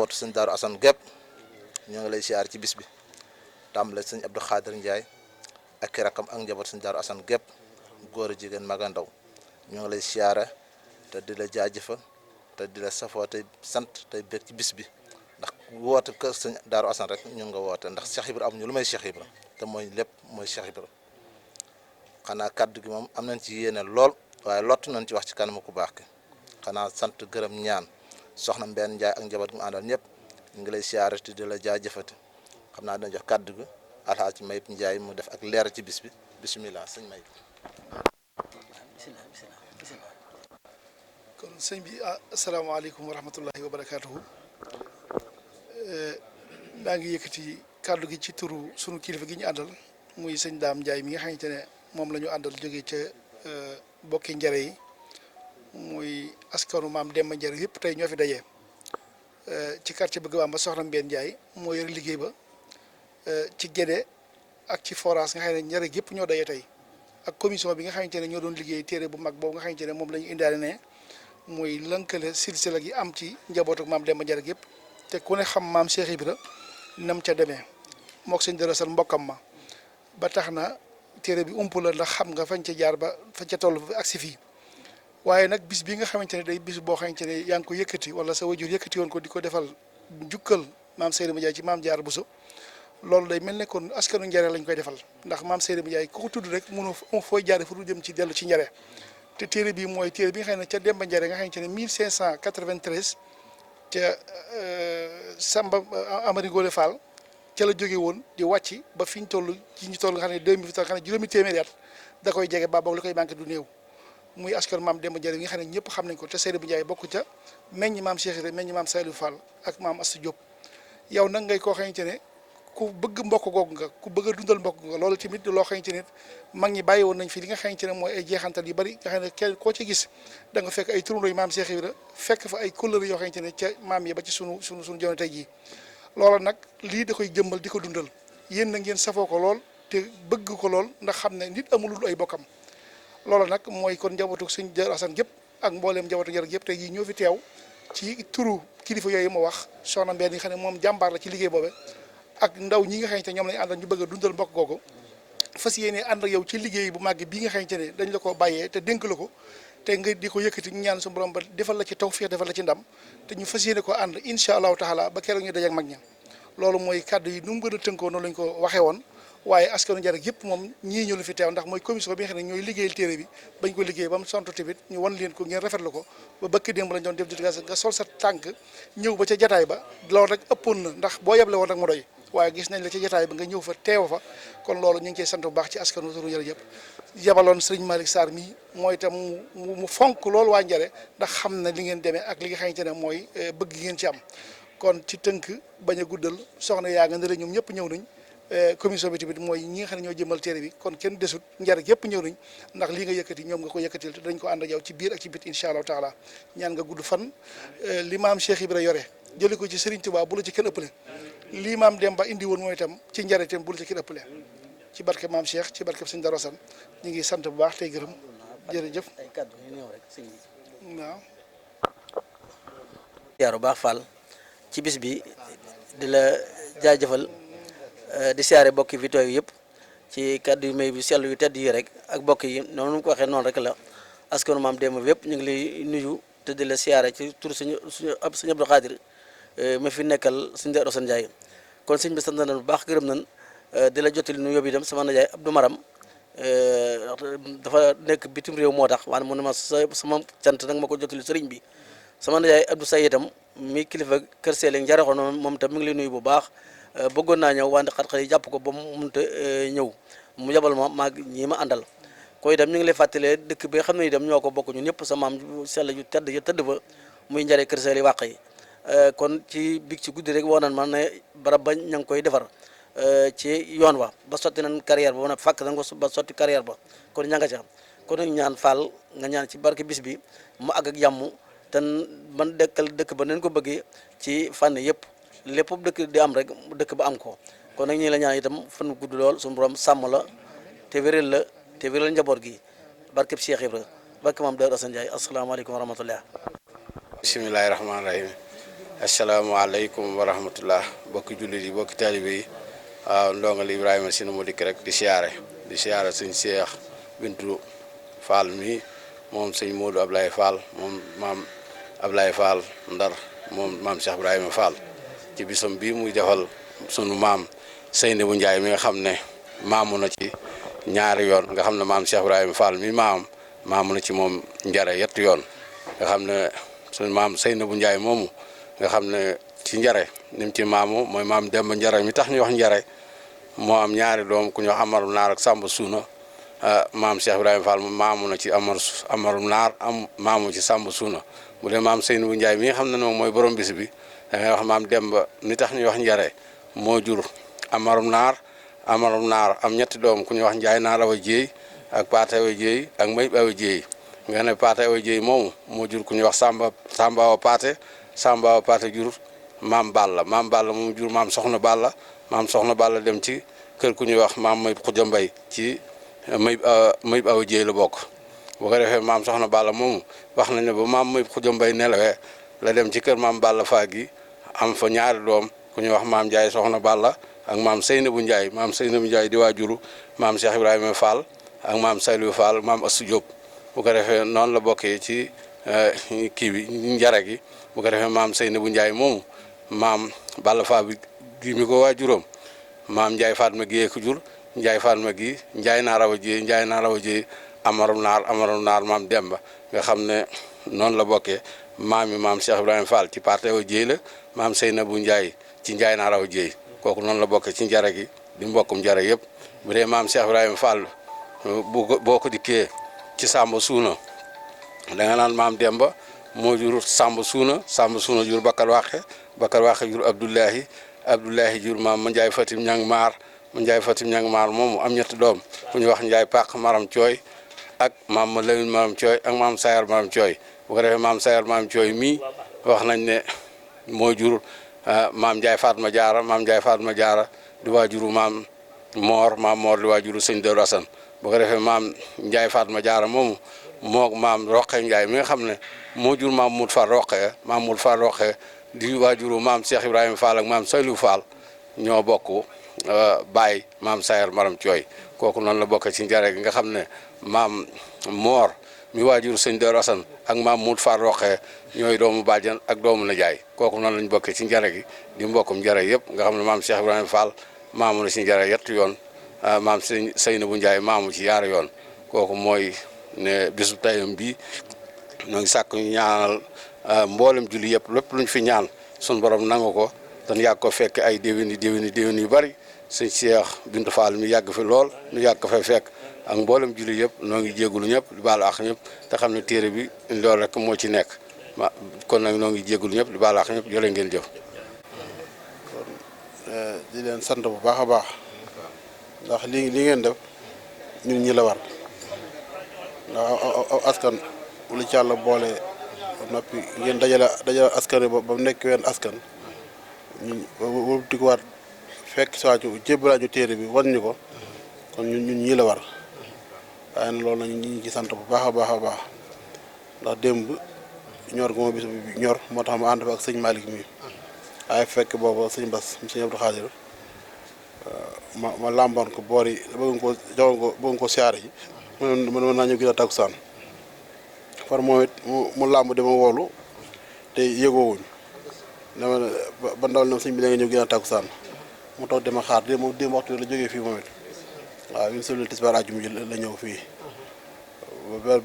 njabootu sëñ Daaru Asan gépp ñoo ngi lay siyaare ci bis bi tàmbale sëñ Abdou Khadir Ndiaye ak ki rakam ak njabootu sëñ Daaru Asan gépp góor a jigéen mag a ndaw ñoo ngi lay siyaare te di la jaajëfal te di la safoo tey sant tey bég ci bis bi ndax woote kër sëñ Daaru Asan rek ñu nga woote ndax Cheikh Ibra amuñu lu may Cheikh Ibra te mooy lépp mooy Cheikh Ibra xanaa kaddu gi moom am nañ ci yéene lool waaye lottu nañ ci wax ci kanamu ku baax ki xanaa sant gërëm ñaan soxna Mbène Ndiaye ak njaboot gi mu àndal ñëpp ñu ngi lay siyaare te di la jaajëfati xam naa dina jox kaddu gi Alxaaji Mayib Ndiaye mu def ak leer ci bis bi bisimilah sëñ Mayib. kon sëñ bi asalaamaaleykum wa rahmatullahi wa barakaatuhu daa ngi yëkkati kàddu gi ci turu sunu kilifa gi ñu àndal muy sëñ Daam Ndiaye mi nga xamante ne moom la ñu àndal jógee ca bokki njare yi muy askanu maam Demba Njare yëpp tey ñoo fi dajee ci quartier bëgg waam ba soxna Mbène Ndiaye moo yore liggéey ba ci Gédé ak ci forage nga xam ne njare yëpp ñoo dajee tey ak commission bi nga xamante ne ñoo doon liggéey téere bu mag boobu nga xamante ne moom la ñu indaale ne muy lënkale silsila gi am ci njabootu maam Demba Njare yëpp te ku ne xam maam Cheikh Ibra nam ca demee mook sëñ Daaru Asan mbokkam ma ba tax na téere bi ump la ndax xam nga fañ ca jaar ba fañ ca toll ak si fii waaye nag bis bi nga xamante ne day bis boo xamante ne yaa ngi ko yëkkati wala sa wajur yëkkati woon ko di ko defal njukkal maam Seydou Ndiaye ci maam Jaar Buso loolu day mel ne kon askanu Njare lañ koy defal ndax maam Seydou Ndiaye ku ko tudd rek mënu fooy jaare fu du jëm ci dellu ci Njare te téere bi mooy téere bi nga xam ne ca Demba Njare nga xamante ne 1593 ca Samba Amari Ngoone Fall ca la jóge woon di wàcc ba fi ñu toll ci ñu toll nga xam ne 2000 nga xam ne juróomi téeméeri at da koy jege ba boog li koy manqué du néew muy askan maam Demba Njare bi nga xam ne ñëpp xam nañ ko te Seydou Ndiaye bokk ca meññ maam Cheikh Ibra meññ maam Saliou Fall ak maam Astou Diop yow nag ngay koo xamante ne ku bëgg mbokk googu nga ku bëgg a dundal mbokk nga loolu tamit loo xamante ne mag ñi bàyyi woon nañ fi li nga xamante ne mooy ay jeexantal yu bari nga xam ne kenn koo ci gis da nga fekk ay turandoo yu maam Cheikh Ibra fekk fa ay kóllëre yoo xamante ne ca maam yi ba ci sunu jamono tey jii loolu nag lii da koy jëmmal di ko dundal yéen na ngeen safoo ko lool te bëgg ko lool ndax xam ne nit amulul ay bokkam loolu nag mooy kon njabootu sëñ Daaru Asan gépp ak mbooleem njabootu Njare gépp tey jii ñoo fi teew ci turu kilifa yooyu ma wax soxna Mbène yi xam ne moom jàmbaar la ci liggéey boobe ak ndaw ñi nga xamante ne ñoom lañu àndal ñu bëgg a dundal mbokk googu fas yéene ànd ak yow ci liggéey bu màgg bii nga xamante ne dañ la ko bàyyee te dénk la ko te nga di ko yëkkati ñu ñaan su borom ba defal la ci tawfiix defal la ci ndam te ñu fas yéene ko ànd incha allahu taala ba keroog ñu daje ak mag ña loolu mooy kàddu yi nu mu gën a tënkoo noonu lañ ko waxee woon waaye askanu Njare yëpp moom ñii ñu la fi teew ndax mooy commission bi nga xam ne ñooy liggéeyal téere bi bañ ko liggéey ba mu sontu tamit ñu wan leen ko ngeen rafetlu ko ba bëkk démb lañ doon def dédicace nga sol sa tànk ñëw ba ca jataay ba loolu rek ëppoon na ndax boo yeble woon rek mu doy waaye gis nañ la ci jataay ba nga ñëw fa teew fa kon loolu ñu ngi koy sant bu baax ci askanu turu Njare yëpp yabaloon sëriñ Malick Sarr mii mooy itam mu fonk loolu waa Njare ndax xam na li ngeen demee ak li nga xamante ne mooy bëgg ngeen ci am kon ci tënk bañ a guddal soxna yaa nga ne ñoom ñëpp ñëw nañ commission bi tamit mooy ñi nga xam ne ñoo jëmal téere bi kon kenn desut Njare yëpp ñëw nañ ndax lii nga yëkkati ñoom nga ko yëkkatil te dañ ko ànd ak yow ci biir ak ci bit incha allahu taala ñaan nga gudd fan li maam Cheikh Ibra yore jëli ko ci Serigne Touba bu la ci kenn ëppale lii maam Demba indi woon mooy itam ci Njare itam bu la ci kenn ëppale ci barke maam Cheikh ci barke sëñ Daaru Asan ñu ngi sant bu baax tey gërëm jërëjëf waaw yaaru baax Fall ci bis bi di la jaajëfal di siyaare bokki fi tooy yëpp ci kàddu yu may bi sell yu tedd yi rek ak bokk yi noonu mu ko waxee noonu rek la askanu maam Demba yëpp ñu ngi lay nuyu te di la siyaare ci tur suñu Abdou Khadir ma fi nekkal suñu Daaru Asan Njaay kon sëñ bi sant na bu baax gërëm nañ di la jottali nu yóbbu itam sama najaay Abdou Maram dafa nekk bitim réew moo tax waaye mu ne ma sama cant nag ma ko jottali sëriñ bi sama najaay Abdou Say itam mi kilifa kër Seele Njaraxo noonu moom itam mi ngi lay nuyu bu baax bëggoon naa ñëw wante xat-xat yi jàpp ko ba mu mënut a ñëw mu yabal ma maag ñii ma àndal ko itam ñu ngi lay fàttalee dëkk bi nga xam ne itam ñoo ko bokk ñun ñëpp sa maam sell yu tedd ya tëdd fa muy Njare kër Seele wàq yi kon ci big ci guddi rek woo nañ ma ne barab ba ña ngi koy defar ci yoon wa ba sotti nañ carrière ba nag fàkk nañ ko ba sotti carrière ba kon ña nga ca kon nag ñaan Fall nga ñaan ci barke bis bi mu àgg ak jàmm te man dëkk ba nañ ko bëggee ci fànn yëpp lépp dëkk di am rek dëkk ba am ko kon nag ñi la ñaan itam fan gudd lool suñu borom sàmm la te wéral njaboot gi barkeb Cheikh Ibra barke maam Daaru Asan Njaay asalaamaaleykum wa rahmatullah bismillahi rahmaani rahim asalaamaaleykum wa rahmatullah bokki jullit yi bokki taalibe yi waaw ndongal Ibrahima Sine mu dikk rek di siyaare sëñ Cheikh Bintu Fall mi moom sëñ Modou Ablaye Fall moom maam Ablaye Fall Ndar moom maam Cheikh Ibrahima Fall ci bisam bii muy defal sunu maam Seynabou Ndiaye mi nga xam ne maamu na ci ñaari yoon nga xam ne maam Cheikh Ibrahima Fall mi maamu na ci moom njare yett yoon nga xam ne sunu maam Seynabou Ndiaye moomu nga xam ne ci njare nim ci maamu mooy maam Demba Njare mi tax ñu wax njare moo am ñaari doom ku ñu wax Amarum Naar ak Samba Suuna maam Cheikh Ibrahima Fall maamu na ci Amarum Naar maamu ci Samba Suuna bu dee maam Seynabou Ndiaye mi nga xam ne moom mooy borom bis bi da ngay wax maam Demba mi tax ñuy wax njare moo jur Amarum Naar am ñetti doom ku ñuy wax Njaay Naar Awa Jéey ak Paate Awa Jéey ak Mayib Awa Jéey nga ne Paate Awa Jéey moomu moo jur ku ñuy wax Samba Awa Paate jur maam Balla moom jur maam Soxna Balla dem ci kër ku ñuy wax maam Mayib Xuja Mbay ci Mayib Awa Jéey la bokk bu ko defee maam Soxna Balla moomu wax nañ ne ba maam Mayib Xuja Mbay nelawee la dem ci kër maam Balla Faagi am fa ñaari doom ku ñuy wax maam Ndiaye Soxna Balla ak maam Seynabou Ndiaye di waajuru maam Cheikh Ibrahima Fall ak maam Saliou Fall maam Assou Diop bu ko defee noonu la bokkee ci kii bi njare gi bu ko defee maam Seynabou Ndiaye moomu maam Balla Fall gi mi ko waajuróom maam Ndiaye Fatma Guèye ko jur Ndiaye Fatma gi Ndiaye Naar Awa Jéey Amarum Naar maam Demba nga xam ne noonu la bokkee maam Cheikh Ibrahima Fall ci Paate Awa Jéey la maam Seynabou Ndiaye ci Ndiaye Naar Awa Jéey kooku noonu la bokkee ci njare gi di mbokkum njare yëpp bu dee maam Cheikh Ibrahima Fall boo ko dikkee ci Samba Suuna da nga naan maam Demba moo jur Samba Suuna jur Bakar Waxe jur Abdoulahi jur maam ma Njaay Fatim Ñang Maar moomu am ñetti doom ku ñu wax Njaay Pàq Maram Cooy ak maam ma Lawin Maram Cooy ak maam Sayar Maram Cooy bu ko defee maam Sayar Maram Cooy mii wax nañ ne moo jur maam Njaay Fatma Jaara di waajuru maam Moor di waajuru sëñ Daaru Asan bu ko defee maam Njaay Fatma Jaara moomu moog maam Roqe Njaay mi nga xam ne moo jur maam Mout Fall Roqe di waajuru maam Cheikh Ibrahima Fall ak maam Saliou Fall ñoo bokk baay maam Sayar Maram Cooy kooku noonu la bokk ci njare gi nga xam ne maam Moor mi waajuru sëñ Daaru Asan ak maam Mout Fall Roqe ñooy doomu bàjjan ak doomu nijaay kooku noonu lañ bokkee ci njare gi di mbokkum njare yëpp nga xam ne maam Cheikh Ibrahima Fall maamu na ci njare yett yoon maam Seynabou Ndiaye maamu ci yaar yoon kooku mooy ne bisu tayam bi ñoo ngi sàkk ñu ñaanal mboolem julli yëpp lépp luñ fi ñaan sun borom nangu ko dañ yàgg ko fekk ay déwén yu bari sëñ Cheikh Bintu Fall mi yàgg fi lool ñu yàgg ko fay fekk ak mboolem julli yëpp noo ngi jégalu ñëpp di baalu àq ñëpp te xam ne téere bi loolu rek moo ci nekk kon nag noo ngi jégalu ñëpp di baalu àq ñëpp jërë ngeen jëf. di leen sant bu baax a baax ndax li ngeen def ñun ñi la war ndax aw askan lu ci Yàlla boole noppi ngeen dajale askan wi ba mu nekk wenn askan ñun boobu di ko waat fekk si waaju jébbalaaju téere bi wan ñu ko kon ñun ñii la war waaye nag loolu nag ñu ngi ci sant bu baax a baax ndax démb ñor gu ma bis bi ñor moo tax ma ànd fa ak sëñ Malick mi waaye fekk booba sëñ Bass sëñ Abdou Khadir ma làmboon ko boor yi bëggoon ko siyaare ji mën naa ñëw gën a takkusaan far moom it mu làmb dama woolu te yëgoowuñ dama ba ndawal na sëñ bi da nga ñëw gën a takkusaan mu toog dama xaar démb waxtu la jógee fii moom it waaw une semaine tisbaar àjjuma ji la ñëw fii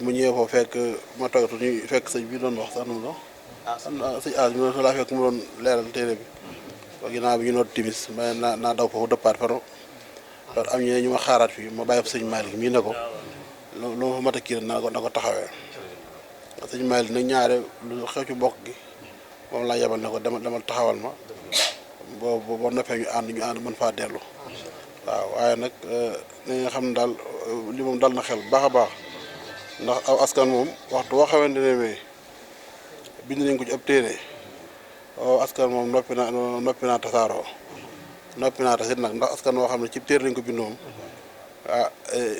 mu ñëwee foofu fekk ma toogatu ñu fekk sëñ bi doon wax sax nu mu doon sëñ as bi laa fekk mu doon leeral téere bi wa ginnaaw bi ñu noot timis ma naa daw foofu dëppaat faro am ñu ma xaaraat fii ma bàyyi fa sëñ Malick mii ne ko lu ma fa mat a kii na ko taxawee sëñ Malick nag ñaare lu xew ci bokk gi moom laa yebal ne ko demal taxawal ma boo noppee ñu ànd mën faa dellu waaw waaye nag li nga xam ne daal li moom dal na xel baax a baax ndax aw askan moom waxtu boo xamante ne mais bind nañ ko ci ab téere aw askan moom noppi naa tasaaroo noppi naa tasit nag ndax askan woo xam ne ci téere lañ ko bind moom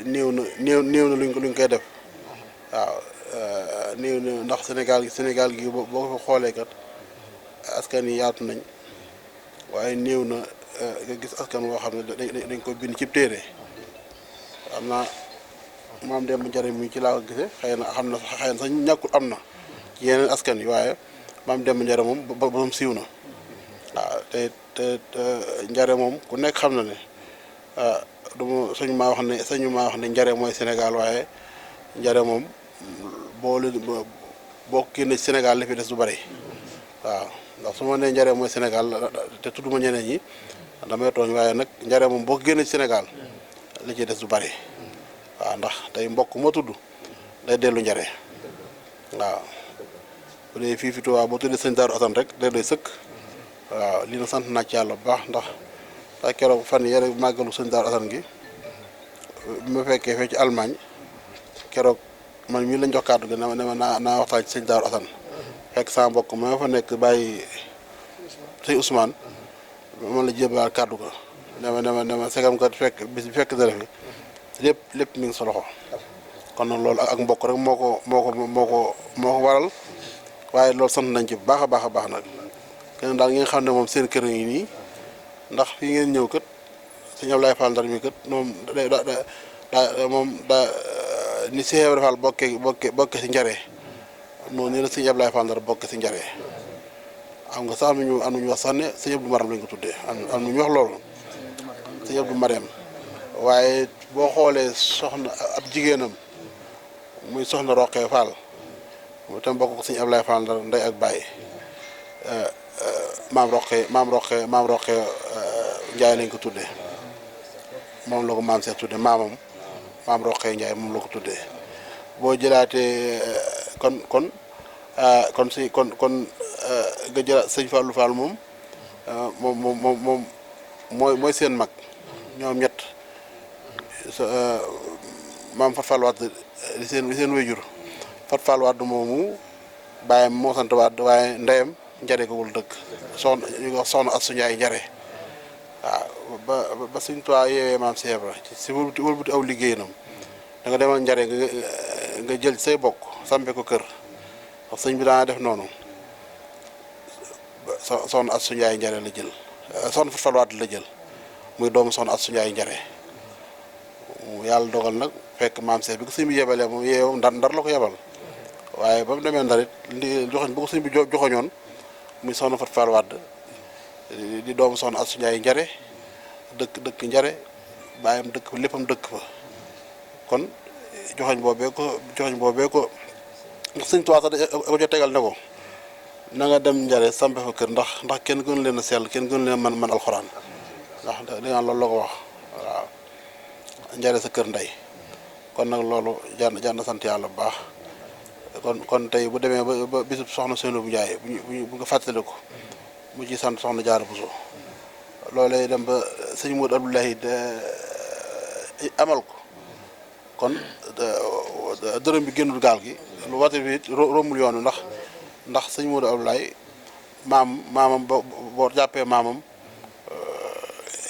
néew na luñ koy def waaw néew na ndax Sénégal gi boo ko xoolee kat askan yi yaatu nañ waaye néew na nga gis askan woo xam ne dañ ko bind ci téere am na maam Demba Njare mi ci laa ko gisee xëy na sax ñàkkul am na ci yeneen askan yi waaye maam Demba Njare moom ba moom siiw na waaw te Njare moom ku nekk xam na ne duma suñu maa wax ne Njare mooy Sénégal waaye Njare moom boo génnee ci Sénégal li fi des du bari waaw ndax su ma nee Njare mooy Sénégal te tudduma ñeneen ñi damay tooñ waaye nag Njare moom boo génnee ci Sénégal li ci des du bari waaw ndax tey mbokk ma tudd day dellu Njare waaw bu dee fii fi Tuubaa boo tuddee sëñ Daaru Asan rek day doy sëkk waaw lii na sant naa ci yàlla bu baax ndax sax keroog fan yére màggalu sëñ Daaru Asan gi bi ma fekkee fee ci Allemagne keroog man mii lañ jox kàddu gi ne ma naa waxtaan ci sëñ Daaru Asan fekk sama mbokk ma fa nekk bàyyi sëñ Ousmane man la jébbal kàddu ga ne ma segam kat fekk bis bi fekk dara fi lépp mi ngi sa loxo kon nag loolu ak mbokk rek moo ko waral waaye loolu sant nañ ci bu baax a baax nag kenn daal ngeen xam ne moom seen kër yi nii ndax fii ngeen ñëw kat sëñ Ablaye Fall Ndar mi kat moom daa ni Cheikh Ibrahima Fall bokke si Njare noonu ni la sëñ Ablaye Fall Ndar bokke si Njare xam nga sax am nañu wax sax ne sëñ Abdou Maram lañ ko tuddee am nañu wax loolu sëñ Abdou Maram waaye boo xoolee soxna ab jigéenam muy soxna Roqee Fall mu tam bokk ko sëñ Ablaye Fall Ndar ndey ak baay maam Roqee Njaay lañ ko tuddee moom la ko maam Seex tuddee maam Roqee Njaay moom la ko tuddee boo jëlaatee kon nga jëlaat sëñ Fallou Fall moom mooy seen mag ñoom ñett maam Fat Fall Wade di seen wéjur Fat Fall Wade moomu bàyyam moo sant Wade waaye ndeyam Njare ko wul dëkk soxna ñu ko wax soxna Astou Ndiaye Njare waaw ba suñ tuwaa yeewee maam Cheikh Ibra si wëlbuti aw liggéeyanam da nga demal Njare nga jël say bokk sampe ko kër wax sëñ bi daana def noonu soxna Astou Ndiaye Njare la jël soxna Fat Fall Wade la jël muy doomu soxna Astou Ndiaye Njare yàlla dogal nag fekk maam Cheikh bi ko sëñ bi yebalee moom yeewu ndar la ko yebal waaye ba mu demee Ndar it li joxoñ bu ko sëñ bi joxoñoon muy soxna Fat Fall Wade di doomu soxna Astou Ndiaye Njare dëkk Njare bàyyam dëkk léppam dëkk fa kon joxoñ boobee ko sëñ Tuubaa sax ko ca tegal ne ko na nga dem Njare sampe fa kër ndax kenn gënu leen a sell kenn gënu leen man alxuraan ndax dinaa loolu la ko wax waaw Njare sa kër ndey kon nag loolu jar na sant yàlla bu baax kon tey bu demee ba bisub soxna Seynabou Ndiaye bu nga fàttaliku mu ci sant soxna Jaara Buso loolee dem ba sëñ Modou Abdoulaye amal ko kon dërëm bi génnul gaal gi lu wate bi rombul yoonu ndax sëñ Modou Abdoulaye maamam boo jàppee maamam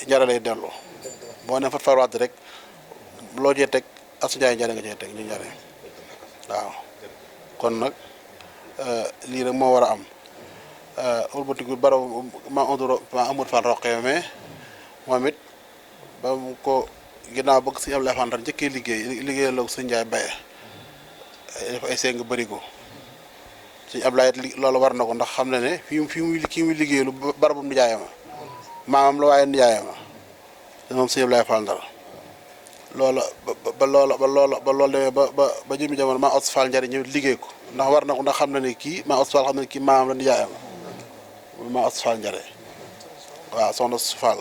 Njare lay dellu boo ne Fat Fall Wade rek loo cee teg Astou Ndiaye Njare nga cee teg ñu Njare waaw kon nag lii rek moo war a am wëlbatiku baraw ma Amadou Fall Roqee mais moom it ba mu ko ginnaaw bëgg sëñ Ablaye Fall Ndar njëkkee liggéeyal la ko sëñ Ndiaye Baye def ay seng bëri ko sëñ Ablaye loolu war na ko ndax xam na ne kii muy liggéeyalu barabum nijaayama maamam la waaye nijaayama te moom sëñ Ablaye Fall Ndar loola ba loolu demee ba jëmi jamono maa Os Fall Njare ñëw liggéey ko ndax war na ko ndax xam na ne kii maa Os Fall xam na ne kii maamam la nijaayama maa Os Fall Njare waaw soxna Os Fall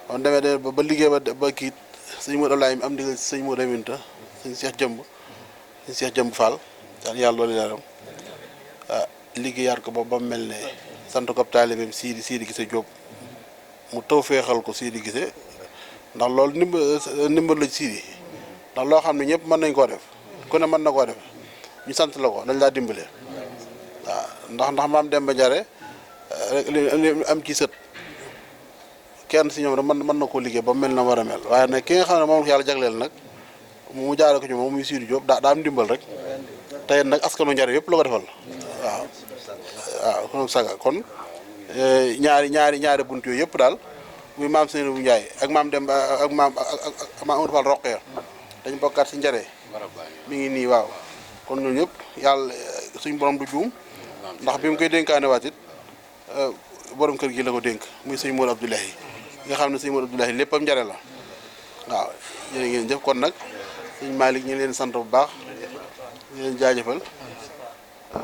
kon demee ba liggéey ba kiit sëñ Modou Ablaye mi am ndigal sëñ Modou Aminta sëñ Cheikh Jëmb Fall daan yàlla loolu leeram liggéeyaat ko ba mu mel ne sant ko taalibeem Sidi Gise Jóob mu taw feexal ko Sidi Gise ndax loolu ndimbal la Sidi ndax loo xam ne ñëpp mën nañ koo def ku ne mën na koo def ñu sant la ko dañ laa dimbale waaw ndax maam Demba Njare rek li am ci sët kenn si ñoom rek mën na koo liggéey ba mel na war a mel waaye nag ki nga xam ne moom yàlla jagleel nag mu jaare ko ci moom muy Sidi Diop daa am dimbal rek tey nag askanu Njare yëpp la ko defal waaw kon saga kon ñaari bunt yooyu yëpp daal muy maam Seydou Ndiaye ak maam Demba ak maam Amadou Fall Roqeya dañ bokkaat si njare mi ngi nii waaw kon ñooñu ñëpp yàlla suñ borom du juum ndax bi mu koy dénkaane waat it borom kër gi la ko dénk muy sëñ Modou Abdoulahi nga xam ne sëñ Modou Abdoulahi léppam njare la waaw jërë ngeen jëf kon nag sëñ Malick ñu leen sant bu baax ñu leen jaajëfal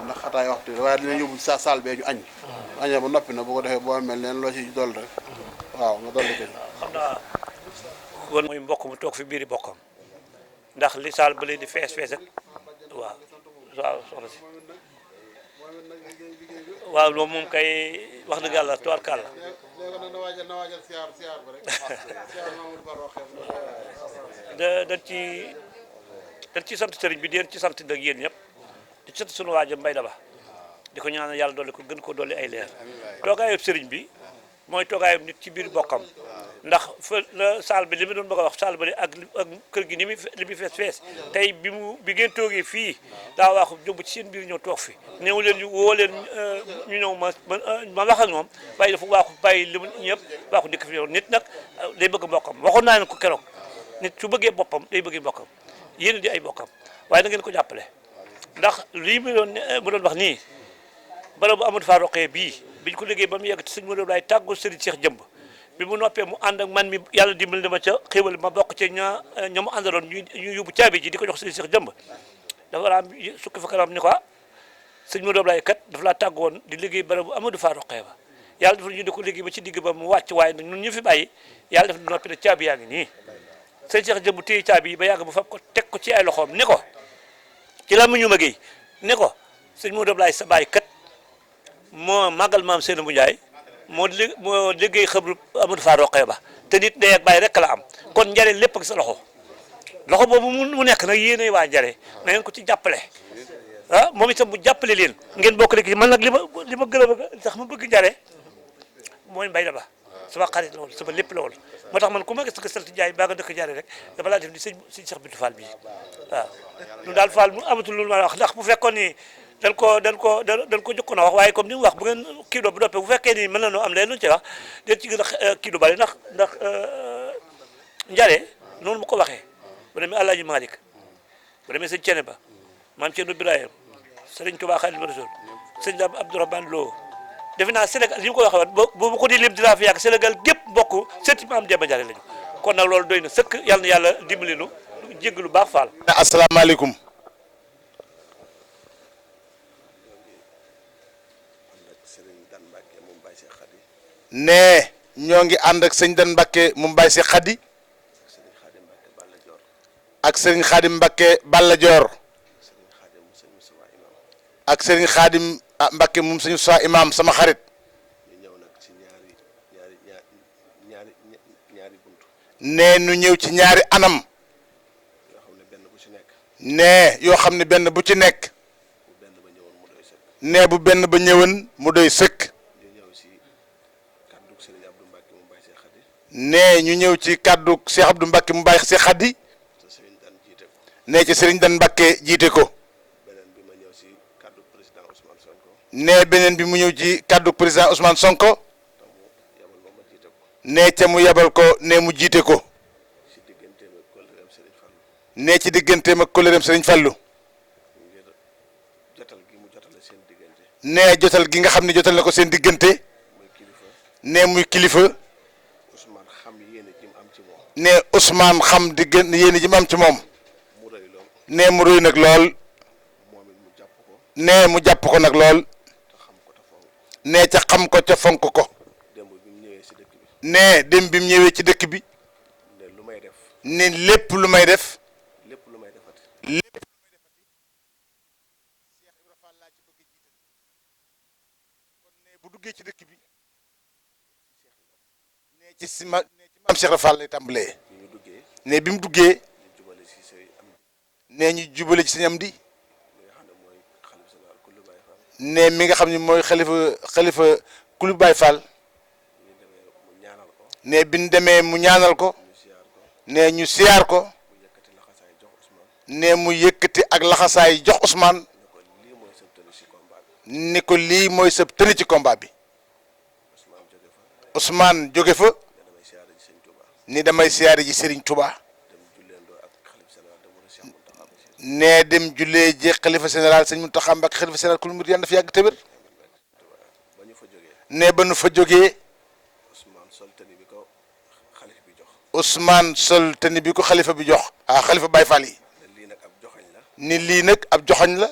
ndax xataay waxtu bi waaye dinañ yóbbu sa saal bee ñu añ añee ba noppi na bu ko defee boo mel neen loo ci dool rek waaw nga dolli ko xam naa kon mooy mbokk mu toog fi biiri bokkam ndax li saal ba leen di fees ak waaw soxna si waaw loolu moom kay wax dëgg yàlla tubaarkàlla dañ ci sant sëriñ bi di leen ci sant nag yéen ñëpp di sant sunu waaja Mbay Daba di ko ñaanal yàlla dolli ko gën koo dolli ay leer toogaayub sëriñ bi mooy toogaayub nit ci biir bokkam ndax fa la saal bi li ma doon bëgg a wax saal bi ak kër gi li muy fees tey bi ngeen toogee fii daa waaxu jóg ci seen biir ñëw toog fi néew leen woo leen ñu ñëw ma wax ak ñoom bàyyi dafa waaxu bàyyi li mu ñëpp waaxu dikk fi yow nit nag day bëgg bokkam waxoon naa leen ko keroog nit su bëggee boppam day bëggee bokkam yéen di ay bokkam waaye na ngeen ko jàppale ndax lii mu doon wax nii bala bu Amadou Fall Roqee bii biñ ko liggéey ba mu yegg ci sëñ Modou laay tàggoo Serigne Cheikh Jëmb bi mu noppee mu ànd ak man mi yàlla dimbali dama ca xéwal ma bokk ca ña mu àndaloon ñu yóbbu caabi ji di ko jox Serigne Cheikh Jëmb dafa war a am sukki fa kanam ni ko sëñ Modou laay kat dafa laa tàggoon di liggéey bala bu Amadou Fall Roqee ba yàlla dafa ñu di ko liggéey ba ci digg ba mu wàcc waaye nag ñun ñu fi bàyyi yàlla dafa noppi ne caabi yaa ngi nii sëñ Cheikh Jëmb téye caabi yi ba yàgg bu fab ko teg ko ci ay loxoom ni ko ci la mu ñu ma géey ni ko sëñ Modou laay sa bàyyi kat moo màggal maam Seynabou Ndiaye moo liggéey xabru Amadou Fall Roqee ba te nit day ak bàyyi rek la am kon njare lépp ak sa loxo boobu mu nekk nag yéenay waa njare na ngeen ko ci jàppale moom itam bu jàppale leen ngeen bokk rek man nag li ma gën a bëgg tax ma bëgg njare mooy Mbay Daba sama xarit la woon sama lépp la woon moo tax man ku ma gis ko sant Ndiaye baa nga dëkk njare rek dafa laa def ni sëñ Cheikh Bintou Fall bii waaw ñun daal Fall mu amatul lu ma wax ndax bu fekkoon ni dañ ko jokkoon a wax waaye comme ni mu wax bu ngeen kii doo bu doppee bu fekkee ni mën na noo am leen luñu ci wax den ci gën a kii du bari ndax njare noonu mu ko waxee bu demee Alaaji Malick bu demee sëñ Cene ba maam Ceerno Birahim sëriñ Tuubaa Xaadimu Rasuul sëñ Dame Abdourahmane Lo defe naa Sénégal li mu ko waxee woon boobu ko di lim dinaa fi yàgg Sénégal gépp bokk sëti maam Demba Njare lañu kon nag loolu doy na sëkk yàlla na yàlla dimbali nu jégg lu baax Fall. asalaamaaleykum. nee ñoo ngi ànd ak sëñ Dan Mbakke mu Mbaye si Xadi ak sëriñ Xaadim Mbakke Balla Joor ak sëriñ Xaadim Mbakke moom sëñ Sa Imaam sama xarit nee nu ñëw ci ñaari anam nee yoo xam ne benn bu ci nekk nee bu benn ba ñëwoon mu doy sëkk nee ñu ñëw ci kàddu Cheikh Abdou Mbacké mu bàyyi si Xadi nee ci Serigne Dan Mbacké jiite ko nee beneen bi mu ñëw ci kàddu président Ousmane Sonko nee ca mu yebal ko nee mu jiite ko nee ci digganteem ak kóllëreem Serigne Fallou nee jotal gi nga xam ne jotal na ko seen diggante nee muy kilifa nee Ousmane xam diggante yéen ji mu am ci moom nee mu rëy nag lool nee mu jàpp ko nag lool nee ca xam ko ca fonk ko nee dem bi mu ñëwee ci dëkk bi ne lépp lu may def lépp lu may defati Cheikh Ibra Fall laa ci bëgg jiital kon nee bu duggee ci dëkk bi nee ci maam Cheikh Ibra Fall lay tàmbalee nee bi mu duggee nee ñu jubale ci sëñ Amdi nee mi nga xam ne mooy xalifa kulu Baay Fall nee bi ñu demee mu ñaanal ko nee ñu siyaar ko nee mu yëkkati ak laxasaay jox Ousmane ni ko lii mooy sa tëni ci combat bi Ousmane jóge fa ni damay siyaare ji Serigne Touba ne dem jullee ji xalifa général sëñ Mountakha Mbacké xalifa général ku murid yàlla dafa yàgg te wér ne ba nu fa jógee Ousmane sol tani bi ko xalifa bi jox xalifa Baye Fall yi ni lii nag ab joxoñ la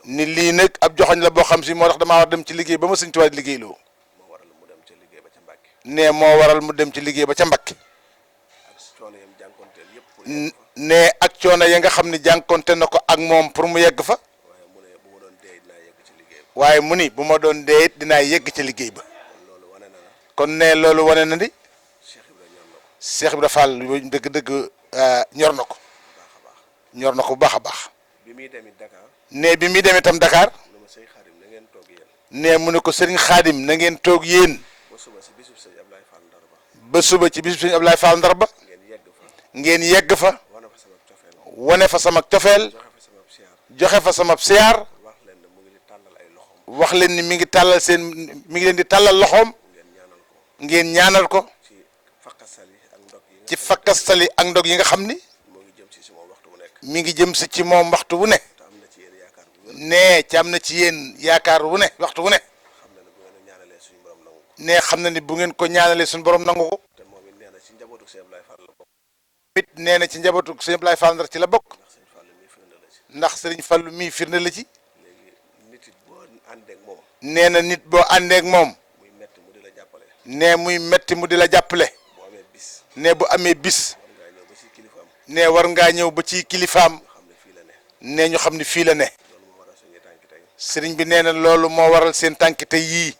ni lii nag ab joxoñ la boo xam si moo tax damaa war dem ci liggéey ba ma sëñ Tuubaa di liggéeyloo ne moo waral mu dem ci liggéey ba ca Mbakke ne ak coono ya nga xam ne jànkonte na ko ak moom pour mu yegg fa waaye mu ni bu ma doon dee it dinaa yegg ca liggéey ba kon ne loolu wane na ni Cheikh Ibra Fall dëgg-dëgg ñor na ko bu baax a baax ne bi muy dem itam Dakar ne mu ne ko Serigne Khadim na ngeen toog yéen ba suba ci bisub Serigne Ablaye Fall Ndar ba ngeen yegg fa wane fa sama cofeel joxe fa sama siyaar wax leen ni mi ngi leen di tàllal loxoom ngeen ñaanal ko ci fakkastali ak ndog yi nga xam ni mi ngi jëm si ci moom waxtu wu ne ne ci am na ci yéen yaakaar wu ne waxtu wu ne ne xam na ni bu ngeen ko ñaanalee suñu borom nangu ko it nee na ci njabootu sëñ Ablaye Fall Ndar ci la bokk ndax sëriñ Fallu mii firnde la ci nee na nit boo àndeek moom ne muy metti mu di la jàppale ne bu amee bis ne war ngaa ñëw ba ci kilifaam ne ñu xam ni fii la ne sëriñ bi nee na loolu moo waral seen tànk tey yii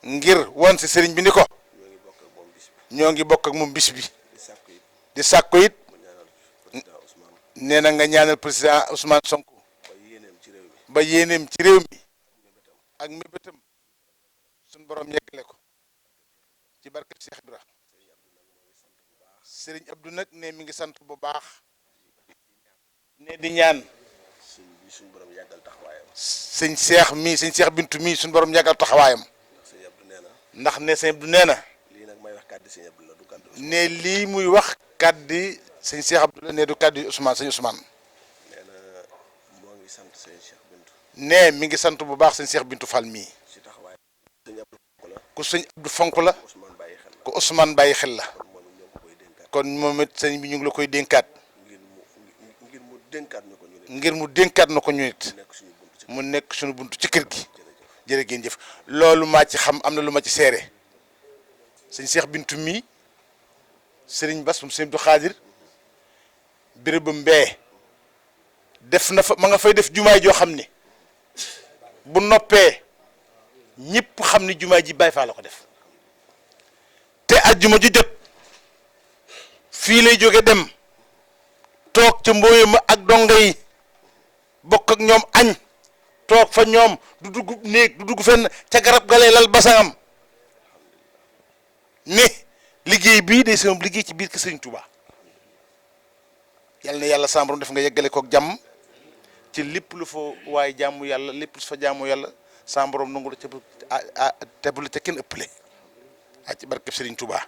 ngir wan si sëriñ bi ni ko ñoo ngi bokk ak moom bis bi di sàkku it nee na nga ñaanal président Ousmane Sonko ba yéeneem ci réew mi ak mébétam suñ borom yeggale ko ci barke Cheikh Ibra Serigne Abdou nag ne mi ngi sant bu baax ne di ñaan sëñ Cheikh mii sëñ Cheikh Bintu mii suñ borom yàggal taxawaayam ndax ne sëñ Abdou nee na ne lii muy wax kàddi sëñ Cheikh Abdou ne du kàddi Ousmane sëñ Ousmane ne mi ngi sant bu baax sëñ Cheikh Bintu Fall mii ku sëñ Abdou fonk la ku Ousmane bàyyi xel la kon moom it sëñ bi ñu ngi la koy dénkaat ngir mu dénkaat na ko ñu nit mu nekk suñu buntu ci kër gi jërë ngeen jëf loolu maa ci xam am na lu ma ci seere sëñ Cheikh Bintu mii sëriñ Bass mu sëñ Abdou Khadir béréb mbee def na fa ma nga fay def jumaay joo xam ni bu noppee ñëpp xam ni jumaay ji Baay Faal la ko def te ajjuma ju jot fii lay jóge dem toog ca mbooye ma ak donga yi bokk ak ñoom añ toog fa ñoom du dugg néeg du dugg fenn ca garab galee lal basangam ni liggéey bii day sama liggéey ci biir kër Sëriñ Tuuba yàlla na yàlla sàmbaram def nga yeggale kook jàmm ci lépp lu fa waaye jàmmu yàlla lépp lu fa jàmmu yàlla sàmbaram nangu la ca te bu la ca kenn ëppale ci barkeb Sëriñ Tuuba